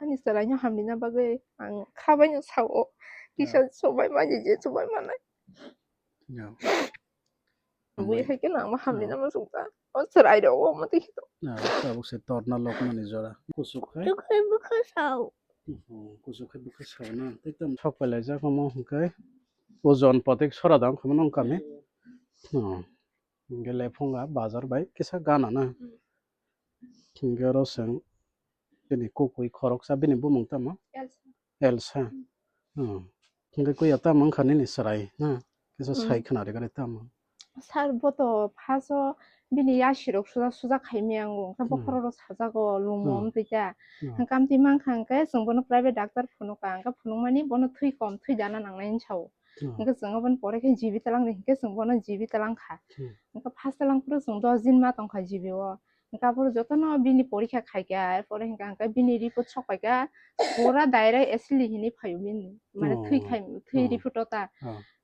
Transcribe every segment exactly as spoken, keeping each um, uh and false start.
Ani chwraino hamrina bagwi ang khabaino sao. Kisa chubai mani je chubai manai. Ya. Bui hai khe nangma hamrina muchungkha. O chwrai rok o motwi khe to. Ya, tabuk se torna lokmani jora. Kusuk khai. Kusuk khai bwkha sao. Mhm, kusuk khai bwkha sao na. Tei tam sok pai laijak omo hwnkhe. Ojon patik sora dang khamano wng kami. Hmm. Hwnkhe lephunga bazar bai kisa gana na. Hmm. Hwnkhe oro chwng bini kukui khoroksa bini bumung tamo? Elsa. Elsa. Hmm. Hmm. Hwnkhe kuya tamo wngkha nini chwrai na? Kisa sai khna rwgari tamo? Sir, bo to first o bini yasi rok suja suja khaimaya wngo, hwnkhe bokhorok rok sajago, lumo wng twi ta. Hmm. Hwnkhe amtwi mankha hwnkhe chwng bono private doctor phunukha, hwnkhe phunukmani bono thwi kom, thwi dana nangnai hwnwi sao. Hmm. Hwnkhe chwng aboni pore khe G B twlang di, hwnkhe chwng bono G B twlang kha. Hmm. Hwnkhe first twlang phuru chwng dos din ma tongkha G B o. Hwnkhe aphuru jotono bini porikha khaikha, er pore hwnkhe ang khe bini report sok paikha, pura direct asili hinwi phaio bini. Mane thwi khai, thwi report o ta.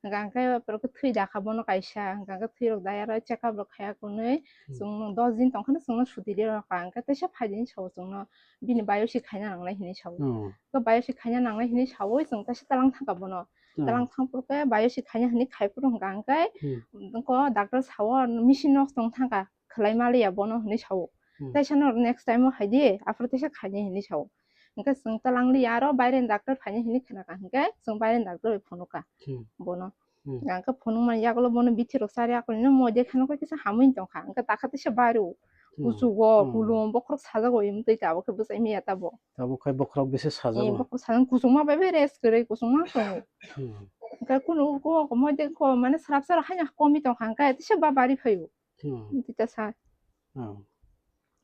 Hwnkhe ang khe aphuru khe thwi dakha bono kaisa, hwnkhe ang khe thwi rok direct check up rok khaiya hwnwi chwng dos din tongkhano chwngno suti rw rokha, hwnkhe teisa phaidi sao chwngno bini biopsy khaina nangnai hinwi sao. Hwnkhe biopsy khaina nangnai hinwi saui chwng teisa twlang thangkha bono. Twlang thang phuru khe biopsy khaina hinwi khai phuru hwnkha ang khe, hwnkhe doctor sao machine nok tong thangkha. Khwlai maliya bono hinwi sao. Hmm. Teisa no next time o hai di, aphuru teisa khainai hinwi sao. Hwnkhe chwng twlang liya aro baireni doctor phainai hinwi khna kha, hwnkhe chwng baireni doctor bai phunukha. Hmm. Bono. Hmm. Hwnkhe phunukmani yagulo bono bithi rok chari yakulino moide kheno khe kisa hamwi tongkha. Hwnkhe takha teisa bario. Hmm. Kuchugo, hmm, kulum, bokhorok sajago, imtwi tabuk khe bwchai maya tabo. Tabuk khai bokhorok bisi sajago. Eh, bokhorok sajak, kuchukma bai bai rest kwrwi, kuchukma tongo. Hmm. Hwnkhe kunu ko moide ko mane srap srap haino komi tongkha, hwnkhe teisa ba bari phaio. Hmm. Tita sa. Oh.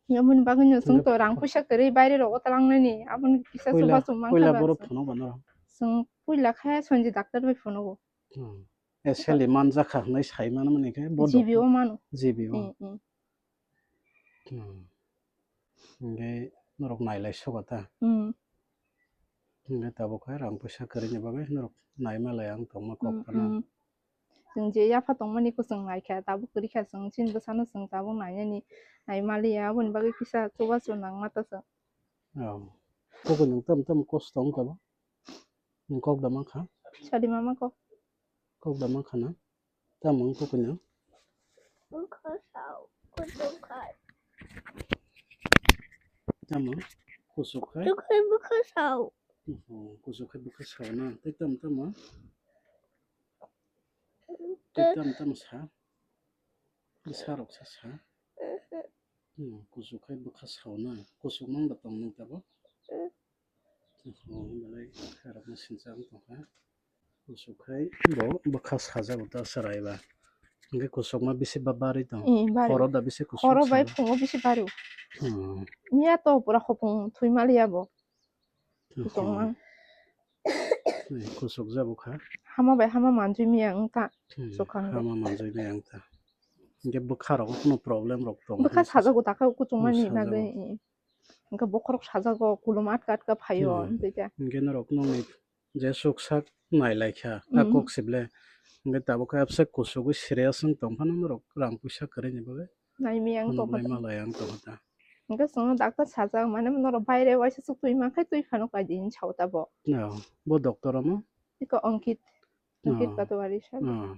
Yomoni bagwi no chwng to rang puisa kwrwi baire rogo talangnani, aboni kisa puila, chuba chuma puila kha ba borok sa. Phunuk gano. Chwng puila khe Sanjay doctor bai phunugo. Hmm. Eseli manjakha hwnwi sai mano mani khe bo G B o doctor mano. G B o. Hmm, hmm. Hmm. Hwnkhe norok nailai sugo ta. Hmm. Hwnkhe tabuk khe rang puisa kwrwini bagwi norok naima lai ang tongma kok phano. Hmm, hmm. Chwng je yapha tongmani kwchwng naikha, tabuk kwrwikha chwng, chini bwsano chwng tabuk nainani nai maliya, aboni bagwi kisa chubachu nangma ta chwng. Oh. Kubui nwng tamo tamo kosto wng tabo? Nwng kok da mankha? Sadi mama kok. Kok da mankha na? Tamo wng kubui nwng? Tamo? Kusuk khai? Kusuk khai bwkha sao. Oho, kusuk khai bwkha sao na. Tei tamo tamo? Tei tamo tamo sa? Bwsa rok sa sa? Hmm, kusuk khai bwkha sao na. Kusuk mang da tong nung tabo? Oho, belai kha rok no sinchang tong kha. Kusuk khai bo bwkha sajago ta chwrai ba. Hwnkhe kusukma bisi ba barwi tong. Eh, barwi. Horo da bisi kusuk. Horo bai sao. Phungo bisi barwi. Hmm. Miya to pura hopung thwi maliya bo. Hmm. Kusukma. Eh, kusuk jabo kha. Hama bai hama manjui miya wng ta. Hmm. Kusuk kha wng. Hama manjui miya wng ta. Hwnkhe bwkha rogo kuno problem rok tong. Bwkha sajago ta kha kusukma ni bagwi. Sajago. Eh. Hwnkhe bokhorok sajago, kulum atka atka phaio, hmm, wngtwi khe. Hwnkhe norok nokni je suksak nailaikha, a, hmm, kok sible. Hwnkhe tabuk khe abse kusugwi serious wng tong phano norok rang puisa kwrwini bagwi. Naimiyang tongkha ta. Naimalaiyang tongkha ta. Hwnkhe chwngno doctor sajak, mane norok baire waisa chuk twi mankhe twi phano kaidi hinwi sao ta bo. Oh, bo doctor omo? Eko Ankit. Ankit, oh, Patwari sir. Oh.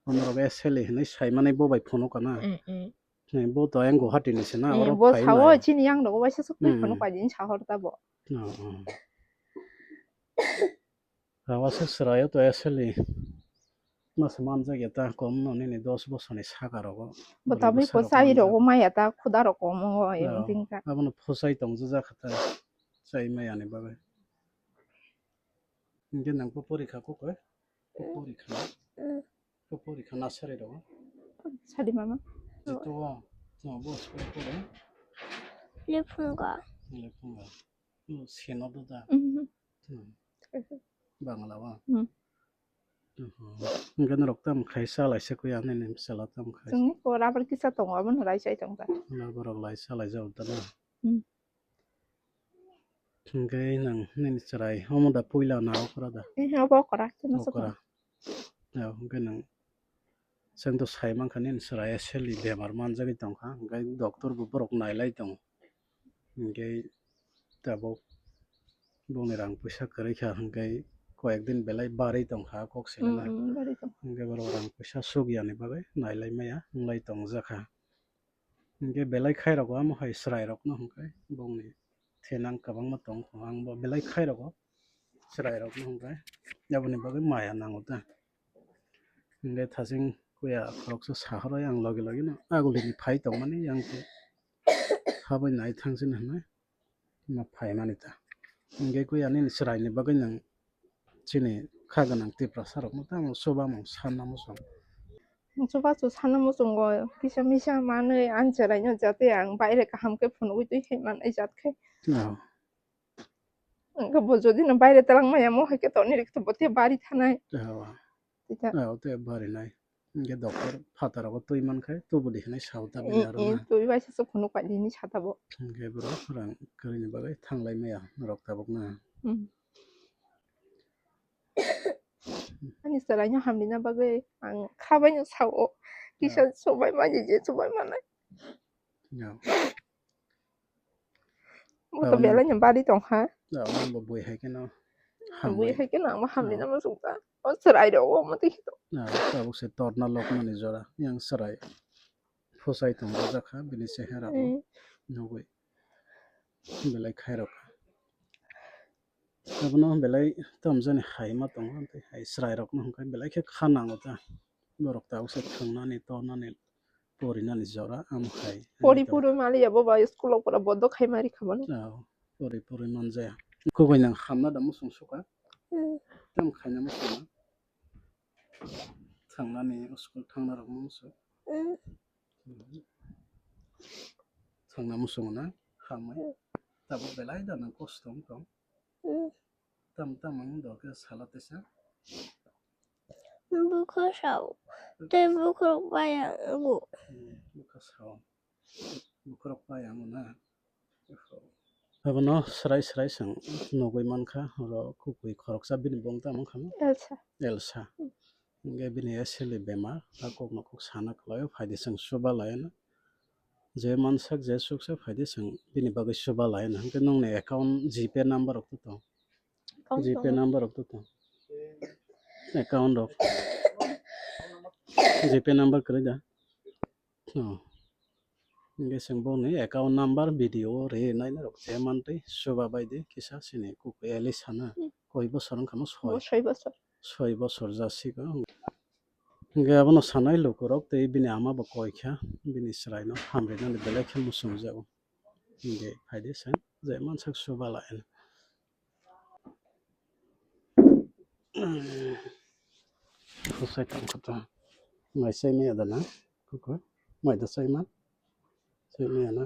Onorok S L E hinwi saimani bo bai phone o kana? Eh, eh. Eh, bo to ayang Guwahati ni se na, eh, oro bo phai sao nai. Chini yang rogo waisa suk twi, hmm, phone o paidin sahor ta bo. Oh, oh. Rawasa chwraio to S L E. Masa manjak ya ta kom no nini dos bosor ni saka rogo. Bo tabwi bwsa rok kwchai rogo manjak. Maya ta khuda rok kom o, oh, tingka. Abono phusai tong jajak kha ta. Chai maya ni bagwi. Hingke nang po porikha kok, eh? Po porikha. Mm. Po porikha nasari rogo. Sadi mama. Jito wa. No, bo school pore. Lephunga. Lephunga. No, seno do da. Mhm. Hmm. Bangla wa. Hmm. Mhm. Hingke norok tam khai salai se kuya nini sala tam khai. Chwngni kora bar kisa tongo, abono rai chai tong ta. Na borok lai salai jao ta na. Hmm. Hingke nang nini chwrai omo da puila na okra da? Eh, obo okra, chwngno okra. Ya, hingke nang chwng to sai mankha nini chwrai S L E bemar manjagwi tongkha, hingke doctor bo borok nailai tongo. Hingke tabuk Bongni rang puisa kwrwi kha hwnkhe koyek din belai barwi tongkha kok selena. Mm, mm, barwi tong. Hwnkhe borok rang puisa suk yani bagwi nailai maya wnglai tongjakha. Hwnkhe belai khairok o amo hai chwrairokno hwnkhe bongni thenang kwbangma tong kho, ang bo belai khairok o chwrairokno hwnkhe aboni bagwi maya nango ta. Hwnkhe thaching kuya khoroksa sahoroi ang logi logi no agulini phai tongmani yang khe habwi nai thang sini hwnwi. Ma phaimani ta. Hwnkhe kwi ani chwraini bagwi nwng chini kha gwnang Tiprasa rokno tamo chuba mung sanna muchung. Chubachu sanna muchungo kisa misa manwi ani chwraino jate ang baire kaham khe phunugwi twi hai manai jat khe. Oh. Hwnkhe bo jodi no baire twlang maya mo hai khe toni rikto bo te bari thanai. Oh. Tita. Ah, o tei barinai. Hwnkhe doctor phataro bo twi mankhe tubudi hinwi sao ta bini aro na. Twi bai se phunuk pai di hinwi sa ta bo. Hwnkhe borok rang kwrwini bagwi thanglai maya norok tabuk na. Hmm. Ani chwraino hamrina bagwi ang khabaino sao. Kisa chubai mani je chubai manai. Ya. Bo to belai no bari tong kha. Ya, bo bui hai kheno. Bui hai kheno ang hamrina muchung ta. O chwrai rok o mo twi khito. Ya, tabuk se torna lokmani jora. Yang chwrai. Phusai tong jakha bini chehera bo. Hmm. Nugwi. Belai khairok. Abono belai tamjani hai ma tongo, tei hai chwrairokno hwnkhe belai khe kha nango ta. Borok tabuk se thangnani, tornani, porinani jora, amo hai. Pori pori maliya bo ba school o pura bodo khai mari kha mani. Ah, pori pori manjaya. Kubui nang hamna da muchung suka. Hmm. Tam khaina muchung. Thangnani school thangna rok muchung. Hmm. Thangna muchung na hamai. Hmm. Tabuk belai da nang kosto wng tong. Hmm. Tam tam ang do khe sala tesa. Bukha sao. Tei bukhuk bai ang. Hmm, bukha sao. Bukhuk bai ang na. Abono srai srai sang nugwi mankha, oro kubui khoroksa bini bung tamo wngkha mo? Elsa. Elsa. Hmm. Hwnkhe bini asili bemar, a kokno kok sana kwlaio, phaidi chwng chuba laina. Je mansak, je suksa phaidi chwng bini bagwi chuba laina. Hwnkhe nongni account G Pay number rok to tong. Account G Pay tongo. Number rok to tong. Account rok. G Pay number kwrwi da? Oh. Hwnkhe chwng boni account number video o rwi naina rok je mantwi chuba bai di kisa chini kuku Elisa na. Hmm. Koi bosor wngkha mo? Soi. Bo soi bosor. Soi bosor jasikgo. Hwnkhe abono sanai lukurok tei bini ama bo koi kha, bini chwraino hamrwinani belai khe muchungjago. Hwnkhe phaidi chwng je mansak chuba laina. Kusai tong kha ta. Mai sai maya da na? Kuku. Mai da sai ma? Sai maya na?